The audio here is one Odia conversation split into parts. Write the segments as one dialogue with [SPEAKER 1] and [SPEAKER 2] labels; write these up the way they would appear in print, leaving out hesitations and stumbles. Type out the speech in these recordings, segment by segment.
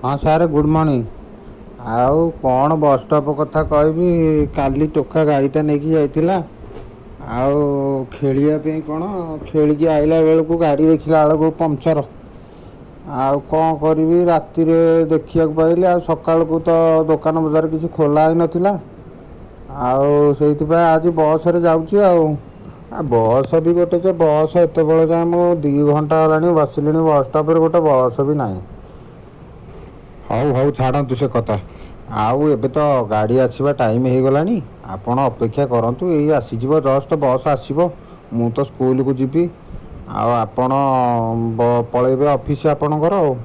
[SPEAKER 1] ହଁ ସାର୍, ଗୁଡ଼୍ ମର୍ଣ୍ଣିଂ। ଆଉ କ'ଣ ବସ୍ ଷ୍ଟପ୍ କଥା କହିବି, କାଲି ଟୋକା ଗାଡ଼ିଟା ନେଇକି ଯାଇଥିଲା ଆଉ ଖେଳିବା ପାଇଁ। କ'ଣ ଖେଳିକି ଆଇଲା ବେଳକୁ ଗାଡ଼ି ଦେଖିଲା ବେଳକୁ ପଙ୍କଚର। ଆଉ କ'ଣ କରିବି, ରାତିରେ ଦେଖିବାକୁ ପାଇଲି। ଆଉ ସକାଳକୁ ତ ଦୋକାନ ବଜାର କିଛି ଖୋଲା ହେଇନଥିଲା, ଆଉ ସେଇଥିପାଇଁ ଆଜି ବସ୍ରେ ଯାଉଛି। ଆଉ ବସ୍ ବି ଗୋଟେ ଯେ ବସ୍ ଏତେବେଳ ଯାଏଁ, ମୁଁ 2 ଘଣ୍ଟା ହେଲାଣି ବସିଲିଣି ବସ୍ ଷ୍ଟପ୍ରେ, ଗୋଟେ ବସ୍ ବି ନାହିଁ। ହଉ ହଉ, ଛାଡ଼ନ୍ତୁ ସେ କଥା। ଆଉ ଏବେ ତ ଗାଡ଼ି ଆସିବା ଟାଇମ୍ ହେଇଗଲାଣି, ଆପଣ ଅପେକ୍ଷା କରନ୍ତୁ, ଏଇ ଆସିଯିବ, ଜଷ୍ଟ ବସ୍ ଆସିବ। ମୁଁ ତ ସ୍କୁଲକୁ ଯିବି ଆଉ ଆପଣ ପଳେଇବେ ଅଫିସ୍ ଆପଣଙ୍କର ଆଉ।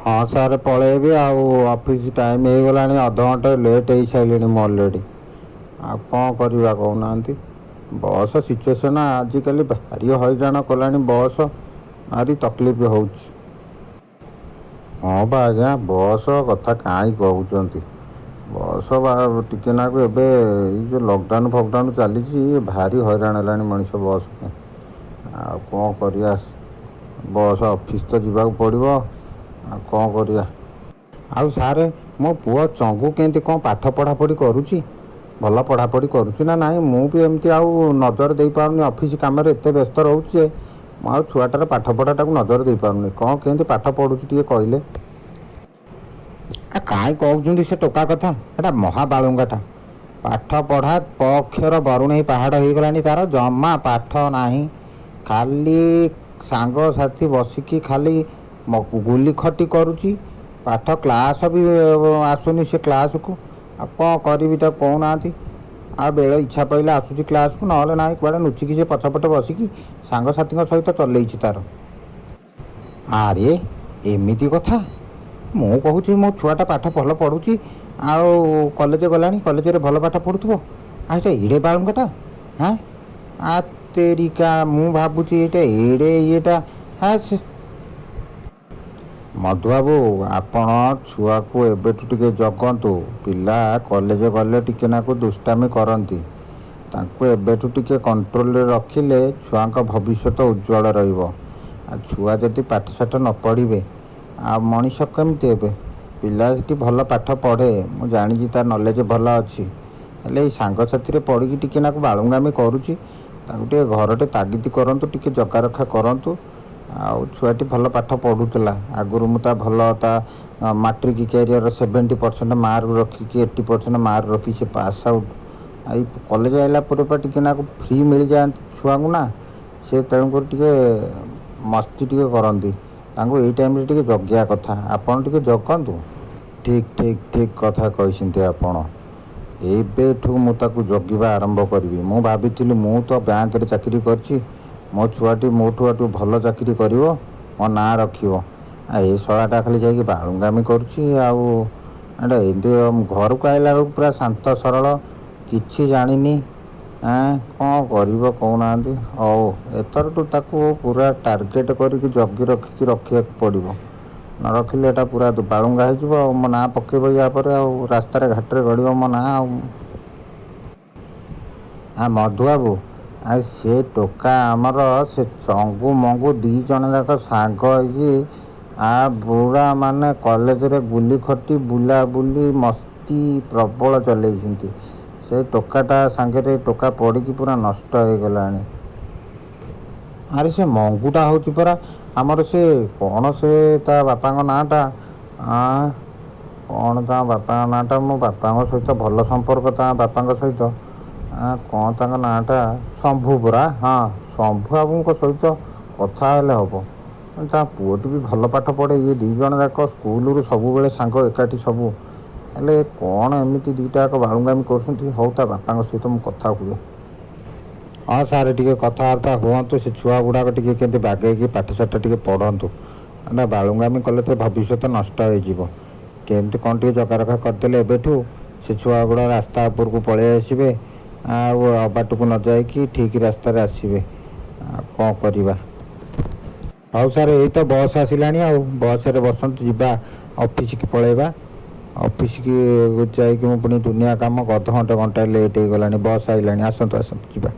[SPEAKER 1] ହଁ ସାର୍, ପଳେଇବି ଆଉ, ଅଫିସ୍ ଟାଇମ୍ ହେଇଗଲାଣି, ଅଧଘଣ୍ଟେ ଲେଟ୍ ହେଇସାରିଲିଣି ମୁଁ ଅଲରେଡ଼ି। ଆଉ କ'ଣ କରିବା କହୁନାହାନ୍ତି? ବସ୍ ସିଚୁଏସନ୍ ଆଜିକାଲି ଭାରି ହଇରାଣ କଲାଣି, ବସ୍ ଭାରି ତକଲିଫ ହେଉଛି। ହଁ ବା ଆଜ୍ଞା, ବସ୍ କଥା କାହିଁ କହୁଛନ୍ତି। ବସ୍ ବା ଟିକେ ନାକୁ ଏବେ ଏଇ ଯେଉଁ ଲକଡାଉନ୍ ଫକଡାଉନ୍ ଚାଲିଛି, ଭାରି ହଇରାଣ ହେଲାଣି ମଣିଷ ବସ୍ ପାଇଁ। ଆଉ କ'ଣ କରିବା, ବସ୍ ଅଫିସ୍ ତ ଯିବାକୁ ପଡ଼ିବ, ଆଉ କ'ଣ କରିବା? ଆଉ ସାର୍, ମୋ ପୁଅ ଚଙ୍ଗୁ କେମିତି କ'ଣ ପାଠ ପଢ଼ାପଢ଼ି କରୁଛି? ଭଲ ପଢ଼ାପଢ଼ି କରୁଛି ନା ନାହିଁ? ମୁଁ ବି ଏମିତି ଆଉ ନଜର ଦେଇପାରୁନି, ଅଫିସ୍ କାମରେ ଏତେ ବ୍ୟସ୍ତ ରହୁଛି ଯେ ମୁଁ ଆଉ ଛୁଆଟାର ପାଠ ପଢ଼ାଟାକୁ ନଜର ଦେଇପାରୁନି। କ'ଣ କେମିତି ପାଠ ପଢ଼ୁଛି ଟିକେ କହିଲେ। କାହିଁ କହୁଛନ୍ତି ସେ ଟୋକା କଥା, ସେଟା ମହା ବାଳୁଙ୍ଗାଟା। ପାଠ ପଢ଼ା ପକ୍ଷର ବରୁଣେଇ ପାହାଡ଼ ହେଇଗଲାଣି ତାର, ଜମା ପାଠ ନାହିଁ। ଖାଲି ସାଙ୍ଗସାଥି ବସିକି ଖାଲି ଗୁଲି ଖଟି କରୁଛି। ପାଠ କ୍ଲାସ୍ ବି ଆସୁନି ସେ କ୍ଲାସ୍କୁ। ଆଉ କ'ଣ କରିବି ତାକୁ କହୁନାହାନ୍ତି? ଆଉ ବେଳେ ଇଚ୍ଛା ପାଇଲେ ଆସୁଛି କ୍ଲାସ୍କୁ, ନହେଲେ ନାହିଁ, କୁଆଡ଼େ ଲୁଚିକି ସେ ପଛପଟେ ବସିକି ସାଙ୍ଗସାଥିଙ୍କ ସହିତ ଚଲେଇଛି ତାର। ଆରେ ଏମିତି କଥା, ମୁଁ କହୁଛି ମୋ ଛୁଆଟା ପାଠ ଭଲ ପଢ଼ୁଛି ଆଉ କଲେଜ ଗଲାଣି, କଲେଜରେ ଭଲ ପାଠ ପଢ଼ୁଥିବ, ଆଉ ଏଇଟା ଏଡ଼େ ବାଳୁଙ୍ଗାଟା। ହାଁ ଆ ତେରିକା, ମୁଁ ଭାବୁଛି ଏଇଟା ଏଡ଼େ ଇଏଟା। ହଁ, ମଧୁବାବୁ, ଆପଣ ଛୁଆକୁ ଏବେଠୁ ଟିକେ ଜଗନ୍ତୁ। ପିଲା କଲେଜ ଗଲେ ଟିକେ ନାକୁ ଦୁଷ୍ଟାମି କରନ୍ତି, ତାଙ୍କୁ ଏବେଠୁ ଟିକେ କଣ୍ଟ୍ରୋଲରେ ରଖିଲେ ଛୁଆଙ୍କ ଭବିଷ୍ୟତ ଉଜ୍ଜଳ ରହିବ। ଆଉ ଛୁଆ ଯଦି ପାଠଶାଠ ନ ପଢ଼ିବେ, ଆଉ ମଣିଷ କେମିତି ହେବେ? ପିଲା ସେଠି ଭଲ ପାଠ ପଢ଼େ, ମୁଁ ଜାଣିଛି, ତା ନଲେଜ ଭଲ ଅଛି। ହେଲେ ଏଇ ସାଙ୍ଗସାଥିରେ ପଡ଼ିକି ଟିକେ ନାକୁ ବାଳୁଙ୍ଗାମି କରୁଛି। ତାକୁ ଟିକେ ଘରଟେ ତାଗିଦ କରନ୍ତୁ, ଟିକେ ଜଗାରଖା କରନ୍ତୁ। ଆଉ ଛୁଆଟି ଭଲ ପାଠ ପଢ଼ୁଥିଲା ଆଗରୁ, ମୁଁ ତା ଭଲ ତା ମାଟ୍ରିକ କ୍ୟାରିୟର 70% ମାର୍କ ରଖିକି, 80% ମାର୍କ ରଖିକି ସେ ପାସ୍ ଆଉଟ୍। ଏଇ କଲେଜ ଆଇଲା ପରେ ପା ଟିକେ ନାକୁ ଫ୍ରି ମିଳିଯାଆନ୍ତି ଛୁଆଙ୍କୁ ନା, ସେ ତେଣୁକରି ଟିକେ ମସ୍ତି ଟିକେ କରନ୍ତି। ତାଙ୍କୁ ଏଇ ଟାଇମ୍ରେ ଟିକେ ଜଗିବା କଥା, ଆପଣ ଟିକେ ଜଗନ୍ତୁ। ଠିକ୍ ଠିକ୍ ଠିକ୍ କଥା କହିଛନ୍ତି ଆପଣ। ଏବେଠୁ ମୁଁ ତାକୁ ଜଗିବା ଆରମ୍ଭ କରିବି। ମୁଁ ଭାବିଥିଲି ମୁଁ ତ ବ୍ୟାଙ୍କରେ ଚାକିରି କରିଛି, ମୋ ଛୁଆଟି ମୋଠୁ ଆଠୁ ଭଲ ଚାକିରି କରିବ, ମୋ ନାଁ ରଖିବ। ଆଉ ଏ ଶଳାଟା ଖାଲି ଯାଇକି ବାଳୁଙ୍ଗାମି କରୁଛି। ଆଉ ଏଇଟା ଏମିତି ଘରକୁ ଆଇଲା ବେଳକୁ ପୁରା ଶାନ୍ତ ସରଳ, କିଛି ଜାଣିନି। ଏଁ କ'ଣ କରିବ କହୁନାହାନ୍ତି? ହଉ, ଏଥରଠୁ ତାକୁ ପୁରା ଟାର୍ଗେଟ୍ କରିକି ଜଗି ରଖିକି ରଖିବାକୁ ପଡ଼ିବ। ନ ରଖିଲେ ଏଇଟା ପୁରା ବାଳୁଙ୍ଗା ହେଇଯିବ ଆଉ ମୋ ନାଁ ପକେଇବ ୟା ପରେ, ଆଉ ରାସ୍ତାରେ ଘାଟରେ ଗଡ଼ିବ ମୋ ନାଁ। ଆଉ ମଧୁବାବୁ, ଆଉ ସେ ଟୋକା ଆମର ସେ ଚଙ୍ଗୁ ମଙ୍ଗୁ 2 ଜଣ ଯାକ ସାଙ୍ଗ ହେଇକି ଆ ବୁଢ଼ା ମାନେ କଲେଜରେ ଗୁଲି ଖଟି ବୁଲାବୁଲି ମସ୍ତି ପ୍ରବଳ ଚଲେଇଛନ୍ତି। ସେ ଟୋକାଟା ସାଙ୍ଗରେ ଟୋକା ପଡ଼ିକି ପୁରା ନଷ୍ଟ ହେଇଗଲାଣି। ଆରେ ସେ ମଙ୍ଗୁଟା ହେଉଛି ପରା ଆମର ସେ କ'ଣ, ସେ ତା ବାପାଙ୍କ ନାଁଟା କ'ଣ, ତା ବାପାଙ୍କ ନାଁଟା, ମୋ ବାପାଙ୍କ ସହିତ ଭଲ ସମ୍ପର୍କ ତା ବାପାଙ୍କ ସହିତ, କ'ଣ ତାଙ୍କ ନାଁଟା, ଶମ୍ଭୁ ପରା। ହଁ, ଶମ୍ଭୁ ବାବୁଙ୍କ ସହିତ କଥା ହେଲେ ହେବ। ତା ପୁଅଟି ବି ଭଲ ପାଠ ପଢ଼େ। ଇଏ 2 ଜଣ ଯାକ ସ୍କୁଲରୁ ସବୁବେଳେ ସାଙ୍ଗ, ଏକାଠି ସବୁ। ହେଲେ କ'ଣ ଏମିତି 2ଟା ଯାକ ବାଳୁଙ୍ଗାମି କରୁଛନ୍ତି? ହଉ, ତା ବାପାଙ୍କ ସହିତ ମୁଁ କଥା ହୁଏ। ହଁ ସାର୍, ଟିକେ କଥାବାର୍ତ୍ତା ହୁଅନ୍ତୁ। ସେ ଛୁଆ ଗୁଡ଼ାକ ଟିକେ କେମିତି ବାଗେଇକି ପାଠଶାଠ ଟିକେ ପଢ଼ନ୍ତୁ ନା, ବାଳୁଙ୍ଗାମି କଲେ ତ ଭବିଷ୍ୟତ ନଷ୍ଟ ହେଇଯିବ। କେମିତି କ'ଣ ଟିକେ ଜଗାରଖା କରିଦେଲେ ଏବେଠୁ ସେ ଛୁଆ ଗୁଡ଼ା ରାସ୍ତା ଉପରକୁ ପଳେଇ ଆସିବେ, ଆଉ ଅବାଟକୁ ନ ଯାଇକି ଠିକ୍ ରାସ୍ତାରେ ଆସିବେ। ଆଉ କ'ଣ କରିବା? ହଉ ସାର୍, ଏଇ ତ ବସ୍ ଆସିଲାଣି, ଆଉ ବସ୍ରେ ବସନ୍ତୁ, ଯିବା ଅଫିସକି ପଳେଇବା। ଅଫିସକି ଯାଇକି ମୁଁ ପୁଣି ଦୁନିଆ କାମ, ଅଧଘଣ୍ଟେ ଘଣ୍ଟାଏ ଲେଟ୍ ହେଇଗଲାଣି। ବସ୍ ଆଇଲାଣି, ଆସନ୍ତୁ ଆସନ୍ତୁ ଯିବା।